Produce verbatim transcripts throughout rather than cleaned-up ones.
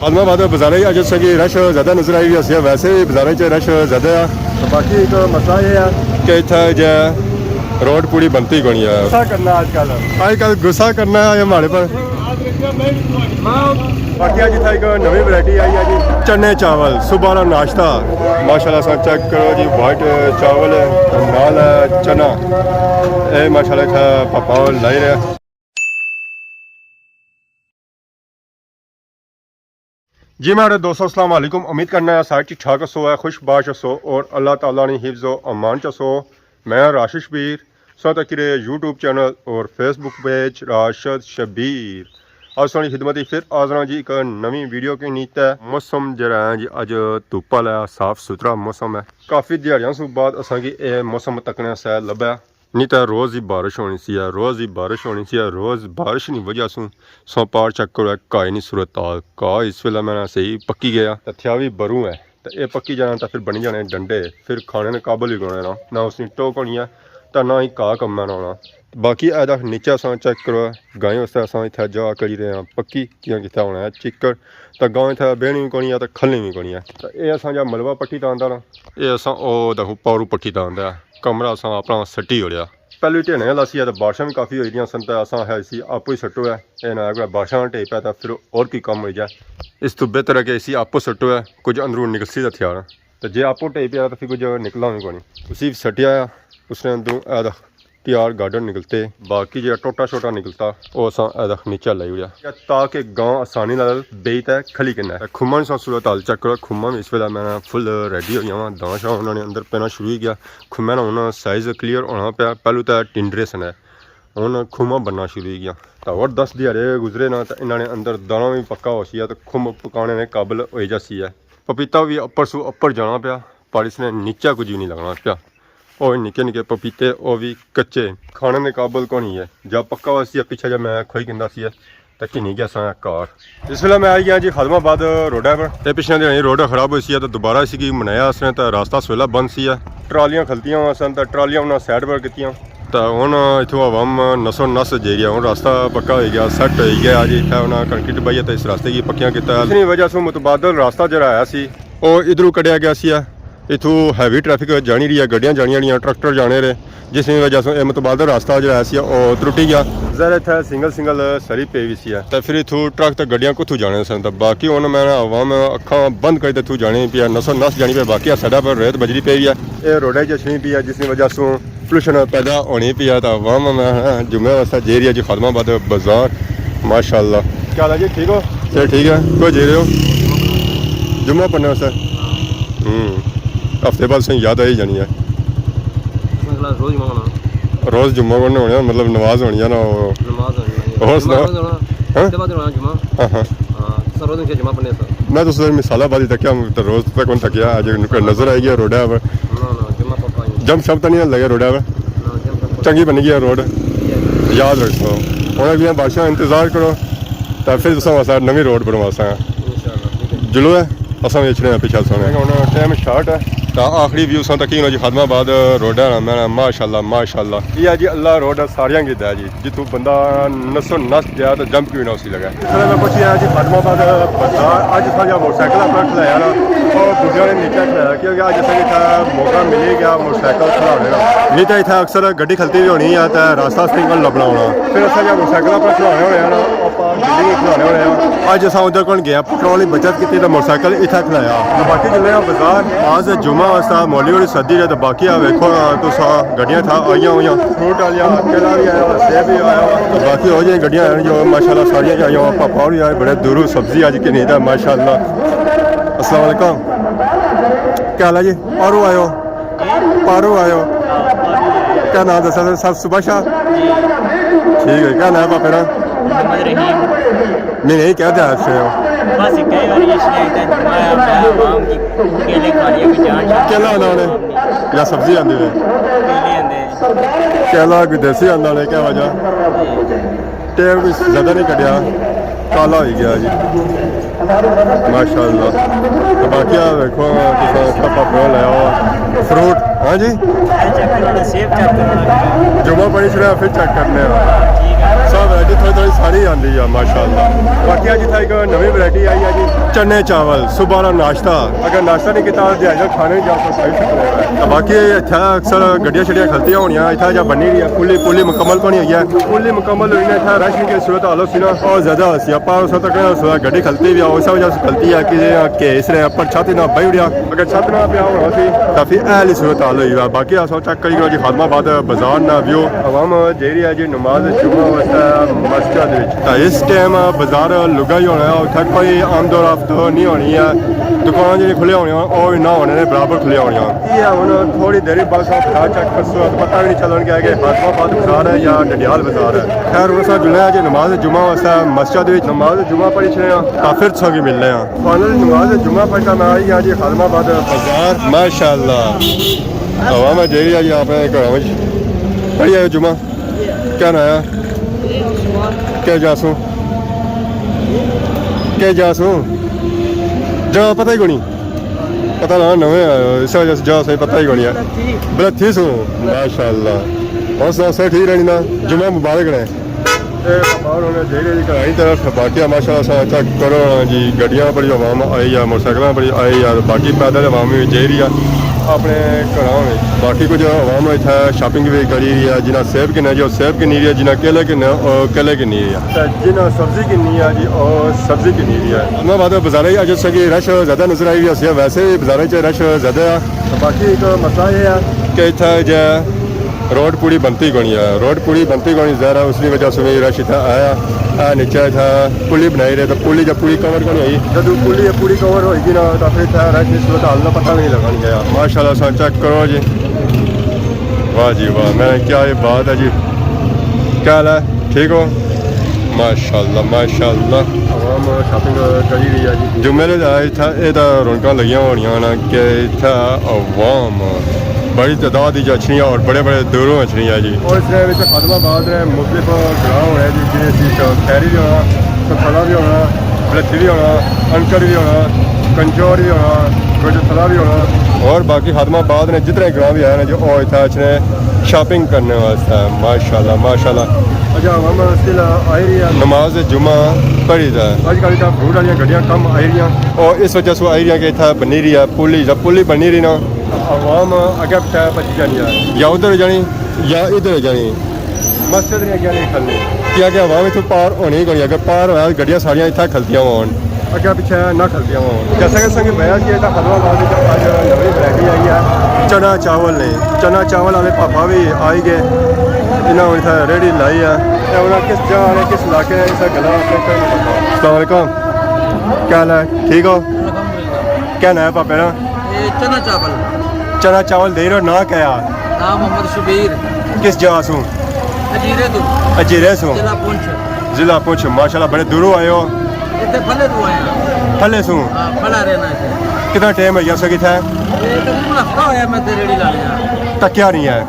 خادم آباد بازارے اچ اج اساں کی رش زیادہ نظر آئی ہوئی سی، ویسے وی بازارے اچ رش زیادہ ہے۔ باقی ایک مسئلہ یہ ہے کہ اتھا جے روڈ پوری بنتی کونی ہے۔ غصہ کرنا آج کل۔ آج کل غصہ کرنا ہے ہمارے پر۔ باقی اج اتھا ایک نوی ورائٹی آئی ہے جی، چنے چاول، صبح والا ناشتہ۔ ماشاءاللہ، اساں چیک کرو جی، وائٹ چاول ہے، نال ہے چنا۔ اے ماشاءاللہ اتھا پاپا لائی رہے۔ جی میرے دوستو، السلام علیکم۔ امید کرنا ہے سارے ٹھیک ٹھاک ہسو، ہے خوش باش ہسو اور اللہ تعالیٰ نی حفظ و امان چ ہسو۔ میں راشد شبیر، سو تک رہے یوٹیوب چینل اور فیس بک پیج راشد شبیر۔ اج سانی خدمت اچ پھر حاضر ہاں جی ایک نوی ویڈیو کے نیت ہے۔ موسم جڑا ہے جی اج دھوپ والا ہے، صاف ستھرا موسم ہے۔ کافی دیہاڑیاں سوں بعد اساں کی اے موسم تکنے سے لبھا۔ نہیں تاں روز ہی بارش ہونی سی ہے، روز ہی بارش ہونی سی ہے، روز بارش نی وجہ سوں سو پار چیک کرو، ہے کائی نی صورت حال۔ کاہ اس ویلے میں نہ صحیح پکی گیا، تے تھیا وی بروں ہے، تے اے پکی جانا تے پھر بنی جانے ڈنڈے، پھر کھانے نے قابل ہی کونے نا، نہ اس نی ٹوک ہونی ہے، تے نہ ہی کاہ کم میں نہ ہونا۔ باقی اے دا نیچے اساں چیک کرو، گائیں واسطے اساں اتھا جا کری رہے ہیں پکی، کیاں کتھا ہونا ہے چکر، تے گاں اتھا بہنی وی کونی ہے تے کھلنی وی کونی ہے۔ تے اے اساں جا ملبہ پٹی تاں آندا نا، اے اساں او دیکھو پارو پٹی تاں آندا ہے۔ کمرہ اساں اپنا سٹی اوڑیا۔ پہلو ٹھینے آلا سی تے بارشاں وی کافی ہوئی دیاں سن تے اساں ہے اسی آپو ہی سٹو ہے۔ اے نہ اگلا بارشاں ٹے پیا تے پھر اور کوئی کم ہوئی جائے۔ اس تو بہتر ہے کہ اسی آپو سٹو ہے، کچھ اندروں نکلسی تے تھیار۔ تے جے آپو ٹے پیا تے پھر کچھ نکلنا وی کونی۔ اسی سٹیا ہے، اس نے اندروں اے دا تیار گارڈن نکلتے۔ باقی جیڑا ٹوٹا شوٹا نکلتا، او اساں اے دا نیچے لائی اوڑیا۔ تاکہ گاں آسانی نال بئی تے کھلی کنے۔ کھماں نی صورت حال چیک کرو، کھماں وی اس ویلے میں فل ریڈی ہوئی آواں، داں شاں انہاں نے اندر پینا شروع ہوئی گیا۔ کھماں نا ہن سائز کلیئر ہونا پیا، پہلو تے ٹنڈرے سن ہے، ہن کھماں بننا شروع ہوئی گیا۔ تے ہور دس دیہاڑے گزرے نا تے انہاں نے اندر دانا وی پکا ہو سی ہے تے کھم پکانے نے قابل ہوئی جاسی ہے۔ پپیتا وی اپر سو اپر جانا پیا، پر اس نے نیچے کچھ وی نہیں لگنا پیا۔ او وی نکے نکے پپیتے، او وی کچے، کھانے دے قابل کونی ہے۔ جا پکا ہوا سی، پچھے جا میں کھوئی گندا سی، تے گھنی گیا سا کار۔ اس ویلے میں آئی گیا جی خادم آباد روڈا پر۔ اے پچھلے دن روڈ خراب ہوئی سی، تے دوبارہ اسی کی بنایا اس نے، تے راستہ سویلا بند سی ہے۔ ٹرالیاں کھلتیاں ہوئیاں سن، تے ٹرالیاں انہاں سائیڈ پر کیتیاں۔ تے ہن اتھوں عوام نسو نس جائی رہی ہے، ہن راستہ پکا ہوئی گیا، سیٹ ہوئی گیا جی۔ اتھے انہاں کنکریٹ پائیے تے اس راستے کی پکیاں کیتا ہے۔ اس نی وجہ سوں متبادل راستہ جڑا ہے سی، او ادھروں کڈیا گیا سی۔ اتھوں ہیوی ٹریفک جانی رہی ہے، گڈیاں جانیاں رہیاں، ٹریکٹر جانے رہے، جس نی وجہ سوں اے متبادل راستہ جڑا ہے سی، او ترٹی گیا۔ ظاہر ہے اتھے سنگل سنگل سری پئی وی سی ہے۔ تے پھر اتھوں ٹرک تے گڈیاں کتھوں جانے سن؟ تے باقی ہن میں عوام اکھاں بند کری تے اتھوں جانی پئی ہے، نسو نس جانی پئی، باقی آ سائیڈا پر ریت بجری پئی ہے۔ اے روڈا اچ اچھنی پئی ہے، جس نی وجہ سوں پولوشن پیدا ہونی پئی ہے۔ تے عوام میں جمعے واسطے جائی رہی ہے جی خادم آباد بازار۔ ماشاءاللہ۔ کیا حال ہے جی، ٹھیک ہو؟ سر ٹھیک ہے، کوئی جائی رہے ہو؟ جمعہ پڑھنے واسطے؟ ہوں۔ ہفتے بعد سائیں یاد آئی جانی ہے۔ اگلا روز جمعہ ہونا۔ روز جمعہ پڑھنے ہونے، مطلب نماز ہونی ہے نا، وہ۔ نماز ہونی ہے۔ اور جمعہ سناؤ؟ روز ہونا۔ ہاں؟ ہفتے بعد ہونا جمعہ۔ ہاں، ہاں۔ ہاں، سر روز ان کے جمعہ پڑھنے سر۔ میں تو سر مثالہ بازی تکیا، تو روز تک کون تکیا، اج نظر آئی گیا روڈا پر۔ نہ، نہ، جمعہ پکا ہی۔ جمپ شمپ تو نہیں لگے روڈا پر؟ نہ، جمپ شمپ۔ چنگی بنی گئی ہے روڈ۔ یاد رکھو۔ ہن اگلیاں بارشاں انتظار کرو، تے پھر تساں واسطے نویں روڈ بنواساں۔ انشاءاللہ، ٹھیک ہے۔ جلو ہے، اساں وی اچھنے آں پچھے سونے۔ ہن ٹائم شارٹ ہے۔ تے آخری ویو ساں تکی انہاں جی خادم آباد روڈ ہے نا، میں نا ماشاءاللہ، ماشاءاللہ۔ یہ جی اللہ روڈ ہے، ساریاں کی ہے جی۔ جتھوں بندہ نسو نس جائے تے جمپ کیوں نہ اسی لگے۔ اس طرح میں پہنچی آیا جی خادم آباد بازار۔ اج اساں جا موٹر سائیکل اپنا کھلایا نا، اور دوجا نے نیچے کھلایا، کیونکہ اج اساں کی اتھا موقع ملی گیا موٹر سائیکل کھلانے نا۔ نہیں تے اتھا اکثر گڈی کھلتی وی ہونی ہے تے راستہ اساں کول لبنا ہونا۔ پھر اساں جا موٹر سائیکل اپنا کھلانے ہونے ہیں نا، آپاں بلڈنگ ہی کھلانے ہونے ہیں۔ اج اساں ادھر کون گیا، پٹرول کی بچت کیتی تے موٹر سائیکل اتھا کھلایا۔ تے باقی جلنے آں بازار، آج جمعہ واسطے مولی ہوری سدی رہے تے باقی آ ویکھو تساں گڈیاں اتھا آئیاں ہوئیاں، فروٹ والیاں، کیلا وی آیا ہوا، سیب وی آیا ہوا۔ باقی ہو جائیں گڈیاں ہیں جو ماشاءاللہ ساریاں آئیاں ہوا، پاپا ہوری آئے بڑے دوروں سبزی اج کنی دا ماشاءاللہ۔ السلام علیکم، کیا حال ہے جی؟ پارو آئے ہو؟ پارو آئے ہو؟ کیا نام دسا سر؟ سب صبح شاہ؟ ٹھیک ہے، کیا نام ہے پاپے نا؟ محمد رحیم۔ نہیں، نہیں، کیا دیہات سے ہو؟ بس ایک ہی باری اس لیے اتنا جمعہ ہے، میں عوام کی کیلے کھا لیا، کوئی جان شان کیلا آنا انہیں؟ یا سبزی آندی ہے؟ کیلے آندے ہیں۔ کیلا کوئی دیسی آندا نے، کیا وجہ؟ ٹائم کوئی زیادہ نہیں کٹیا، کالا ہوئی گیا جی۔ ماشاءاللہ۔ تے باقی آ ویکھو، تساں کپ اپنا لایا ہوا۔ فروٹ، ہاں جی؟ اے چیک کرو نا، سیب چیک کرو نا۔ جمعہ پڑھی چھڑا، پھر چیک کرنے آں۔ ٹھیک ہے۔ سب ہے۔ تھوڑی تھوڑی ساری آندی ہے ماشاءاللہ۔ باقی اج اتھا ایک نویں ورائٹی آئی ہے جی، چنے چاول، صبح والا ناشتہ۔ اگر ناشتہ نہیں کیتا تو دیہاڑی کھانے ہی جا سکتے ہیں۔ باقی اتھا اکثر گڈیاں شڈیاں کھلتیاں ہونیاں، اتھا جا بنی رہی ہے، پلی پلی مکمل کونی ہوئی ہے۔ پلی مکمل ہوئی نے اتھا رش کی صورت حال ہوسی نا، اور زیادہ ہوسی، پر اس وقت تک صورت گڈی کھلتی بھی ہے، اس وجہ سے کھلتی ہے کہ کہ اس نے اپر چھت نہ بہی اڑیا، اگر چھت نہ پیا ہونا سی کافی اہلی صورت حال ہوئی ہے۔ باقی اساں چیک کری کرو جی خادم آباد بازار نا ویو۔ عوام جائی رہی ہے جی نماز جمعہ واسطے مسجد وچ۔ تاں اس ٹائم بازار لگا ہی ہونا ہے، اتھے کوئی آمد و رفت نہیں ہونی ہے، دکان جیڑی کھلے ہونے ہیں، او وی نہ ہونے نے برابر کھلے ہونے ہیں۔ یہ ہن تھوڑی دیر بعد سا بازار چیک کرسو، پتہ بھی نہیں چلن گیا کہ خادم آباد بازار ہے یا ڈڈیال بازار ہے۔ خیر، ہن اساں جلنے آں جی نماز جمعہ واسطے مسجد وچ، نماز جمعہ پڑھی چھڑے آں، تاں پھر تساں کی ملنے آں۔ فائنل نماز جمعہ پڑھتا میں آئی گیا جی خادم آباد بازار۔ ماشاءاللہ۔ عوام جائی رہی ہے جی اپنے گھراں وچ۔ پڑھی آئے جمعہ؟ کیا ناں ہے؟ کیا جاسوں؟ کیا جاسوں؟ جا پتہ ہی کونی۔ پتہ نہ، نویں آئے ہو، اس وجہ سے جا صحیح پتہ ہی کونی ہے۔ بلتھی سوں۔ ماشاءاللہ۔ حوصلہ حوصلہ ٹھیک رہنی نا۔ جمعہ مبارک رہے۔ اے پاپا ہوراں نے جیڑے جی گھراں نی طرف باقی ماشاءاللہ سا چیک کرو نا جی، گڈیاں بڑی عوام آئی ہے، موٹر سائیکلاں بڑی آئی ہے، باقی پیدل عوام وی جائی رہی ہے اپنے گھراں وچ۔ باقی کچھ عوام اتھے شاپنگ وی کری رہی ہے، جنہاں سیب گھنے جی او سیب گھنی رہی ہے، جنہاں کیلے گھنے او کیلے گھنی رہی ہے، تے جنہاں سبزی گھنی ہے جی او سبزی گھنی رہی ہے۔ انہاں بعد بازارے اچ اج تساں کی رش زیادہ نظر آئی ہوسی، ویسے وی بازارے چ رش زیادہ ہے۔ باقی ایک مسئلہ یہ ہے کہ اتھا جے روڈ پوری بنتی کونی ہے، روڈ پوری بنتی کونی، ظاہر ہے اس کی وجہ سے بھی رش اتھا آیا۔ اے نیچے اتھا پلی بنائی رہے تو پلی جب پوری کور کونی ہوئی، جدوں پلی پوری کور ہوئی گی نا تو پھر اتھا رش اس صورت حال نا پتہ بھی نہیں لگن گیا۔ ماشاءاللہ سا چیک کرو جی، واہ جی واہ، میں کیا یہ بات ہے جی، کیا حال ہے؟ ٹھیک ہو؟ ماشاءاللہ، ماشاءاللہ۔ عوام شاپنگ کری رہی ہے جی۔ جمعے دے دن اتھا اے تاں رونقاں لگیاں ہونیاں نا کہ اتھا عوام بڑی تعداد وچ اچھنی ہے اور بڑے بڑے دوروں اچھنی ہے جی۔ اور اس دے وچ خادم آباد نے مختلف گراں ہونے جی، جنہیں سی خیری بھی ہونا، سکھلا بھی ہونا، بلچی بھی ہونا، انکڑ بھی ہونا، کنجور بھی ہونا، گوجر تھلا بھی ہونا۔ اور باقی خادم آباد نے جتنے گراں بھی آئے نا جی، او اتھا اچھنے شاپنگ کرنے واسطے۔ ماشاءاللہ، ماشاءاللہ۔ اچھا، عوام اس کے علاوہ آئی رہی ہے۔ نماز جمعہ پڑھی دا ہے۔ اج کل اتھا فروٹ والیاں گڈیاں کم آئی رہیاں۔ او اس وجہ سے آئی رہیاں کہ اتھا بنی رہی ہے پلی، جب پلی بنی رہی نا، عوام اگے پچھے بچی جانی ہے۔ یا ادھر جانی یا ادھر جانی۔ مسجد نے اگے نہیں کھلنی۔ کیا کہ عوام اتھوں پار ہونی ہی کونی، اگر پار ہویا گڈیاں ساریاں اتھا کھلتیاں ہون۔ اگے پچھے نہ کھلتیاں ہون۔ جیسا کہ سنگی بھیا جی، اتھا خادم آباد وچ اج نویں ورائٹی آئی ہے چنا چاول نے۔ چنا چاول والے پاپا بھی آئی گئے، انہاں ہن اتھا ریڑھی لائی ہے۔ اے انہاں کس جگہ نے، کس علاقے نے، اس گلا اپنے کوئی نہیں پتا۔ السلام علیکم، کیا حال ہے؟ ٹھیک ہو؟ کیا نام ہے پاپے نا؟ اے چنا چاول۔ چنا چاول دے رہے ہو، ناں کیا ہے؟ نام محمد شبیر۔ کس جگہ سوں؟ اجیرے تو۔ اجیرے سوں۔ ضلع پونچھ۔ ضلع پونچھ، ماشاءاللہ بڑے دوروں آئے ہو۔ اتھے پھلے تو آئے ہاں۔ پھلے سوں؟ ہاں، پھلا رہنا اتھے۔ کتنا ٹائم ہے یسا کتھا ہے؟ اے تقریباً ہفتہ ہویا میں تے ریڑھی لانے ہاں۔ تکیا نہیں ہے؟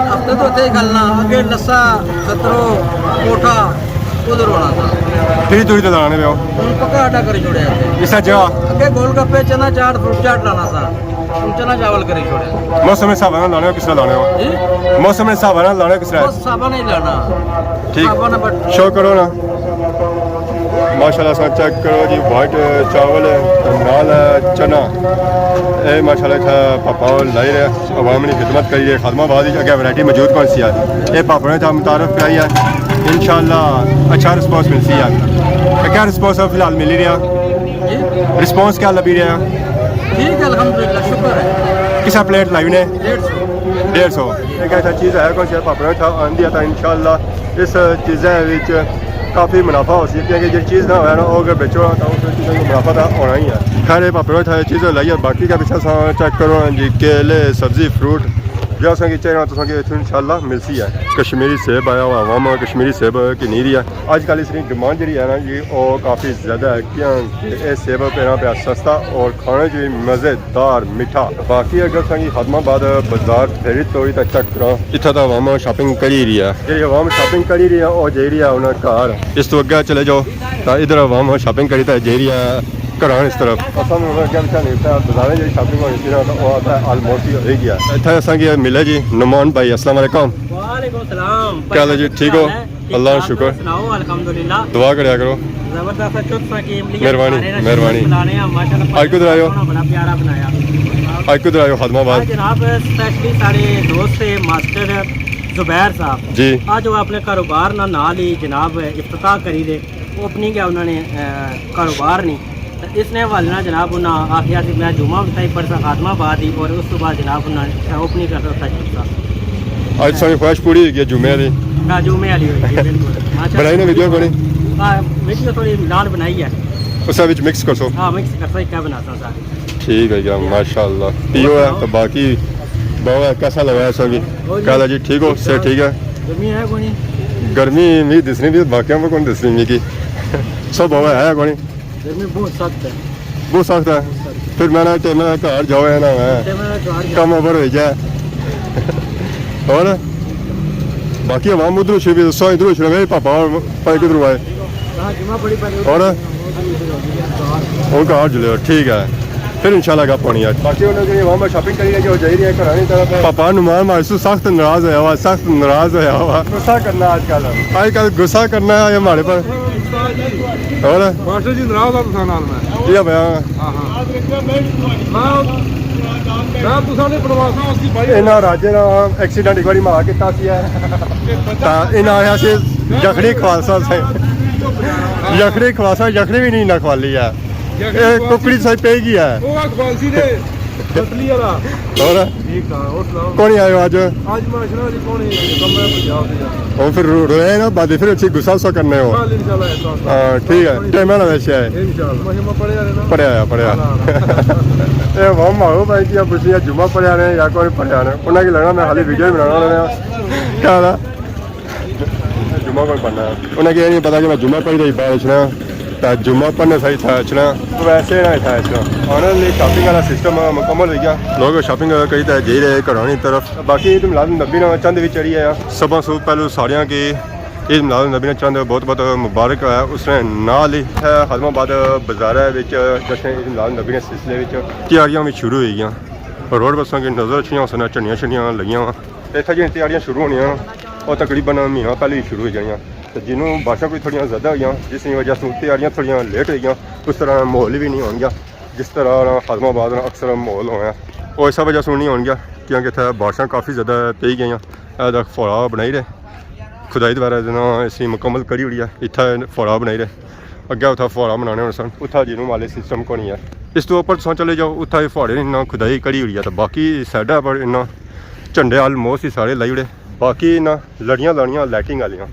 ہفتے تو اتھے ہی کھلنا، اگے لسا، سترو، کوٹھا، ادھر ہونا تھا۔ پھر توڑی تے لانے پہ ہو؟ ہن پکا آٹا کری چھوڑیا اتھے۔ اس جگہ؟ اگے گول گپے، چنا چاٹ، فروٹ چاٹ لانا تھا۔ ہن چنا چاول کری چھوڑے۔ موسم حساب نال لانے ہو، کس طرح لانے ہو؟ جی؟ موسم حساب نال لانے ہو، کس طرح؟ بس صابن ہی لانا۔ ٹھیک۔ صابن بٹ- شو کرو نا۔ ماشاءاللہ سا چیک کرو جی، وائٹ چاول ہے، نال ہے چنا۔ اے ماشاءاللہ اتھا پاپا لائی رہے، عوام نی خدمت کری رہے۔ خادم آباد وچ اگے ورائٹی موجود کون سی ہے؟ اے پاپا نے اتھا متعارف کرائی ہے۔ انشاءاللہ اچھا رسپانس ملسی ہے۔ تے کیا رسپانس فی الحال ملی رہیا؟ جی؟ رسپانس کیا لبھی رہیا؟ ٹھیک ہے، الحمدللہ، شکر ہے۔ کسا پلیٹ لائی نے؟ ڈیڑھ سو۔ ڈیڑھ سو۔ ایک ایسا چیز ہے کون سی پاپا نے اتھا آندی ہے تاں انشاءاللہ اس چیزیں وچ کافی منافع ہو سی، کیونکہ جی چیز نہ ہویا نا، او اگر بیچو نا تاں اس چیزیں کو منافع تاں ہونا ہی ہے۔ خیر، اے پاپا نے اتھا چیز لائی ہے، باقی کا پچھا سا چیک کرو نا جی، کیلے، سبزی، فروٹ، جو اساں کی چاہیے نا، تساں کی اتھوں انشاءاللہ ملسی ہے۔ کشمیری سیب آیا ہوا، عوام کشمیری سیب گھنی رہی ہے۔ اج کل اس کی ڈیمانڈ جڑی ہے نا جی، او کافی زیادہ ہے، کیونکہ اے سیب پینا پیا سستا اور کھانے جو بھی مزیدار میٹھا۔ باقی اگر تساں کی خادم آباد بازار پھیری توڑی تک چیک کرو، اتھا تاں عوام شاپنگ کری رہی ہے۔ جڑی عوام شاپنگ کری رہی ہے، او جائی رہی ہے انہاں گھر۔ اس تو اگے چلے جاؤ تاں ادھر عوام شاپنگ کری تے جائی رہی ہے گھراں اس طرف۔ اساں ہن اگے پچھے نہیں پیا، بازاریں جڑی شاپنگ ہونی سی نا، تاں او آتا ہے آلموسٹ ہی ہوئی گیا۔ اتھا اساں کی ملے جی نعمان بھائی، السلام علیکم۔ وعلیکم السلام۔ کیا حال ہے جی، ٹھیک ہو؟ ٹھیک اللہ ٹھاک، شکر۔ سناؤ؟ الحمدللہ۔ دعا کریا کرو۔ زبردست ہے، چپ سا کیم لیا۔ مہربانی، سارے نا مہربانی۔ شکر بنانے ہیں، ماشاءاللہ۔ آج کدھر آئے ہو؟ بڑا پیارا بنایا۔ آج کدھر آئے ہو؟ خادم آباد۔ آج جناب، اسپیشلی سارے دوست سے ماسٹر زبیر صاحب۔ جی۔ آج وہ اپنے کاروبار نال، نال ہی جناب افتتاح کری دے، اوپننگ ہے انہوں نے، اے، کاروبار نہیں۔ تے اس نے حوالے نال جناب انہاں آخیا سی میں جمعہ بھی تائیں پڑھساں خادم آباد ہی، اور اس تو بعد جناب انہاں اوپننگ کرتا تھا جلسہ۔ اج ساری خواہش پوری ہوئی گئی جمعے والی۔ ہاں، جمعے والی ہوئی گئی، بالکل۔ ماشاءاللہ۔ بنائی نا ویڈیو کوئی؟ ہاں، ویڈیو تھوڑی نال بنائی ہے۔ اس وچ مکس کرسو۔ ہاں، مکس کرسا، کیا بناساں سارے۔ ٹھیک ہے یار، ماشاءاللہ۔ پیو ہے تو باقی بہو ہے، کیسا لگا ہے سب؟ اور جی، کیا حال ہے جی؟ ٹھیک ہو؟ صحت ٹھیک ہے؟ گرمی ہے کوئی نہیں؟ گرمی نہیں دسنی بھی، باقیاں کو کون دسنی میکی؟ سب بہو ہے کوئی نہیں؟ گرمی بہت سخت ہے۔ بہت سخت ہے۔ بہت سخت ہے۔ پھر میں نے ٹائم نال گھر جاؤ ہے نا، میں ٹائم نال گھر جاؤ۔ کم اوور ہو جائے۔ اور باقی عوام ادھر شروع، سو ادھر شروع، میرے پاپا اور بھائی کدھر آئے؟ ہاں، جمعہ بڑی پہلے اور؟ وہ گھر چلے، ٹھیک ہے۔ پھر انشاءاللہ گپ ہونی ہے۔ باقی انہوں نے عوام شاپنگ کری رہی ہے، جائی رہی ہے گھراں نی طرف۔ پاپا نعمان ماڑے سو سخت ناراض ہویا ہوا، سخت ناراض ہویا ہوا۔ غصہ کرنا آج کل۔ آج کل غصہ کرنا ہے ہمارے پر۔ اور؟ ماسٹر جی ناراض ہو تساں نال میں۔ یہ بیا۔ ہاں، ہاں۔ میں، میں تساں نے پرواساں اس کی بھائی۔ انہاں راجے نا ایکسیڈنٹ ایک باری مار کیتا سی ہے۔ تا انہاں آیا سی یخنی خواسا سے۔ یخنی خواسا، یخنی بھی نہیں نہ کھوالی ہے۔ یخنی اے خواسا۔ ککڑی سائی پی گئی ہے۔ وہ خواسا نے۔ پتلی والا۔ اور؟ ٹھیک ہے، اور سناؤ؟ کون آئے ہو اج؟ اج میں اشنا جی کون ہے؟ کمرہ پہ جاؤ تے جاؤ۔ او پھر رو-، روئے نا، بعد پھر اچھی غصہ غصہ کرنے ہو۔ کل انشاءاللہ احساس ہاں، ٹھیک ہے۔ ٹائم والا ویسے ہے۔ انشاءاللہ۔ میں جمعہ پڑھے آ رہے نا۔ پڑھے آیا، پڑھے آیا۔ ہاں۔ اے وہ ماحول بھائی جی، آپ پوچھیں یا جمعہ پڑھے آ رہے ہیں یا کون پڑھے آ رہے ہیں؟ انہاں کی لگنا میں خالی ویڈیو ہی بنانا رہا۔ کیا حال ہے؟ جمعہ کون پڑھنا ہے؟ انہاں کی یہ نہیں پتا کہ میں جمعہ پڑھی رہی باہر اچھنا۔ تا جمعہ پڑھنے سائی تھا اچھنا۔ ویسے نہ تھا اچھنا۔ آنر لی شاپنگ والا سسٹم مکمل ہوئی گیا۔ لوگ شاپنگ کری تے جائی رہے گھراں نی طرف۔ باقی عید میلاد النبی نا چند وی چڑھی آیا۔ سبھاں سو پہلو ساریاں کی عید میلاد النبی نا چند بہت بہت مبارک ہے۔ اس نے نال ہی ہے خادم آباد بازار وچ جشن عید میلاد النبی نے سلسلے وچ تیاریاں وی شروع ہوئی گیاں۔ روڈ بساں کی نظر اچھیاں، اس نے جھنڈیاں شنڈیاں لگیاں وا۔ تے اتھے جیہڑیاں تیاریاں شروع ہونیاں، او تقریباً مہینہ پہلے ہی شروع ہوئی جانیاں۔ تے جنوں بارشاں کوئی تھوڑیاں زیادہ ہوئیاں، جس نی وجہ سوں تیاریاں تھوڑیاں لیٹ ہوئی گیاں، اس طرح ماحول وی نہیں ہون گیا، جس طرح خادم آباد نا اکثر ماحول ہویا، او اسے وجہ سوں نہیں ہون گیا، کیونکہ اتھے بارشاں کافی زیادہ پئی گئیاں۔ اے تک فوڑا بنائی رہے، کھدائی دوبارہ دینا اسی مکمل کری اوڑی ہے، اتھے فوڑا بنائی رہے۔ اگے اتھا فوارا بنانے ہونے سن، اتھا جنوں والے سسٹم کونی ہے۔ اس تو اوپر تساں چلے جاؤ، اتھا یہ فوارے نے انہاں کھدائی کری ہوئی ہے، تے باقی سائیڈاں پر انہاں جھنڈے آلموسٹ ہی سارے لائی اوڑے۔ باقی انہاں لڑیاں لانیاں لائٹنگ آلیاں،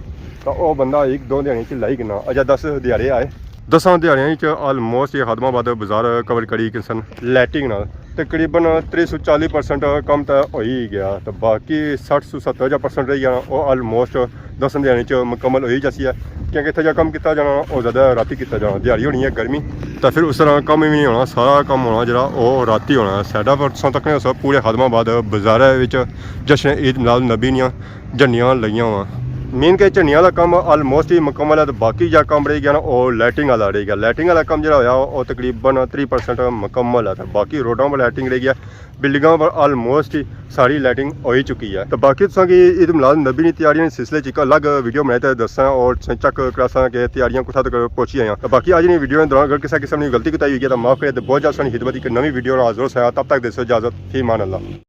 تے او بندہ ایک دو دیہاڑیاں چ لائی گھننا۔ اجے دس دیہاڑے آئے، دساں دیہاڑیاں چ آلموسٹ یہ خادم آباد بازار کور کری گھنسن لائٹنگ نال۔ تقریباً تریہہ سو چالی پرسنٹ کم تے ہوئی گیا، تے باقی سٹھ سو ستر پرسنٹ رہی جانا، او آلموسٹ دساں دیہاڑیاں چ مکمل ہوئی جاسی ہے، کیونکہ اتھے جا کم کیتا جانا، او زیادہ راتی کیتا جانا، دیہاڑی ہونی ہے گرمی، تے پھر اس طرح کم ہی نہیں ہونا، سارا کم ہونا جڑا، او راتی ہونا ہے۔ سائیڈاں پر تساں تکنے ہو سو پورے خادم آباد بازار وچ جشن عید میلاد النبی نیاں جھنڈیاں لگیاں ہوا۔ مین کہ جھنڈیاں والا کم آلموسٹ ہی مکمل ہے، تے باقی جا کم رہ گیا نا، او لائٹنگ والا رہ گیا۔ لائٹنگ والا کم جڑا ہویا، او تقریباً تریہہ پرسنٹ مکمل ہے، تے باقی روڈاں پر لائٹنگ رہ گیا، بلڈنگاں پر آلموسٹ ہی ساری لائٹنگ ہوئی چکی ہے۔ تے باقی تساں کی عید میلاد نبی نی تیاریاں نے سلسلے چ ایک الگ ویڈیو بنائی تے دساں اور تساں چیک کراساں کہ تیاریاں کتھا تک پہنچی آئیاں۔ تے باقی اج نی ویڈیو دے دوران اگر کسے قسم نی غلطی کوتاہی ہوئی گئی تے معاف کرے، تے بہت جلد تساں نی خدمت ایک نویں ویڈیو نال حاضر ہوساں۔ تب تک دیسو اجازت، فی امان اللہ۔